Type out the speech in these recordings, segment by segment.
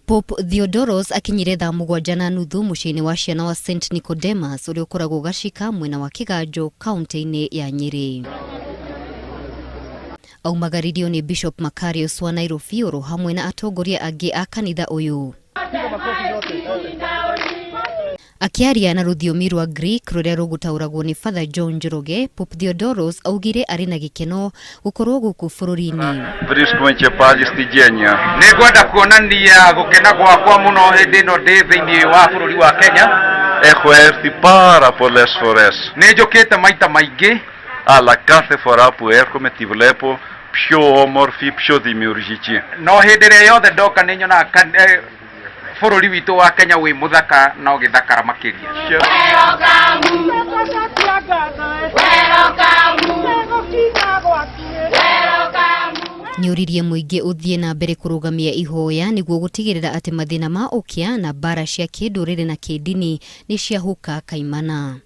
Pope Theodoros akinyire thaa mũgwanja na nuthu mũciĩ-inĩ wa ciana wa St Nicodemus ũrĩa ũkoragwo Gacika mwena wa Kĩganjo kaunti-inĩ ya Nyĩrĩ. Aumagaririo nĩ Bishop Makarios wa Nairobi oro hamwe na atongoria angĩ a kanitha ũyũ. Akĩaria na rũthiomi rwa Greek rũrĩa rũgũtaũragwo nĩ Father John Njoroge, Pope Theodoros augire arĩ na gĩkeno gũkorwo gũkũ bũrũri-inĩ. Βρίσκομαι και πάλι στην Κένια. Nĩ ngwenda kuonania gũkena gwakwa mũno hĩndĩ ĩno ndĩ thĩinĩ wa bũrũri wa Kenya. Έχω έρθει πάρα πολλές φορές, Nĩ njũkĩte maita maingĩ, αλλά κάθε φορά που έρχομαι τη βλέπω πιο όμορφη, πιο δημιουργική. no hĩndĩ ĩrĩa yothe ndoka nĩ nyonaga kan- eh, bũrũri witũ wa Kenya wĩ mũthaka na ũgĩthakara makĩria. Nĩoririe mũingĩ ũthiĩ na mbere kũrũgamia ihoya nĩguo gũtigĩrĩra atĩ mathĩna ma ũkĩa na mbara cia kĩndũrĩrĩ na kĩndini nĩ ciahuka kaimana.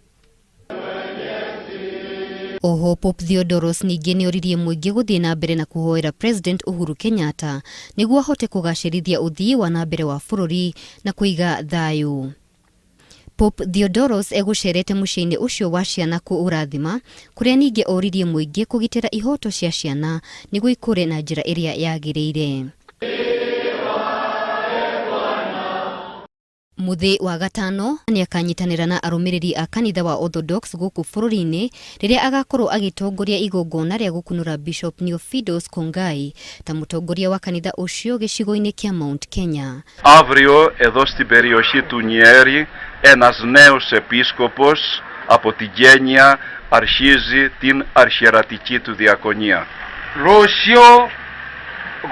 Oho Pope Theodoros ningĩ nĩoririe mũingĩ gũthiĩ na mbere na kũhoera President Uhuru Kenyatta nĩguo ahote kũgacĩrithia ũthii wa na mbere wa bũrũri na kũiga thayũ. Pope Theodoros egũcerete mũciĩ-inĩ ũcio wa ciana kũũrathima, kũrĩa ningĩ oririe mũingĩ kũgitĩra ihoto cia ciana nĩguo ikũre na njĩra ĩrĩa yagĩrĩire. Mũthĩ wa gatano nĩ akanyitanĩra na arũmĩrĩri a kanitha wa Orthodox gũkũ bũrũri-inĩ rĩrĩa agakorwo agĩtongoria igongona rĩa gũkunũra Bishop Neophytos Kongai ta mũtongoria wa kanitha ũcio gĩcigo-inĩ kĩa Mount Kenya. Αύριο εδώ στην περιοχή του Νιέρι ένας νέος επίσκοπος από την Κένια αρχίζει την αρχιερατική του διακονία. Rũciũ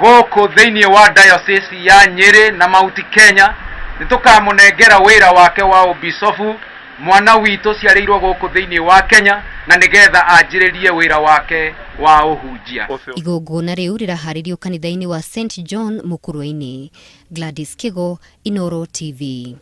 gũkũ thĩinĩ wa diocese ya Nyĩrĩ na Mount Kenya nĩ tũkamũnengera wĩra wake wa ũbicobu mwana witũ ciarĩirwo gũkũ thĩinĩ wa Kenya na nĩgetha anjĩrĩrie wĩra wake wa ũhunjia. Ο Θεός Igongona rĩu rĩraharĩrio kanitha-inĩ wa St John Mũkũrwe-inĩ. Gladys Kigo, Inooro TV.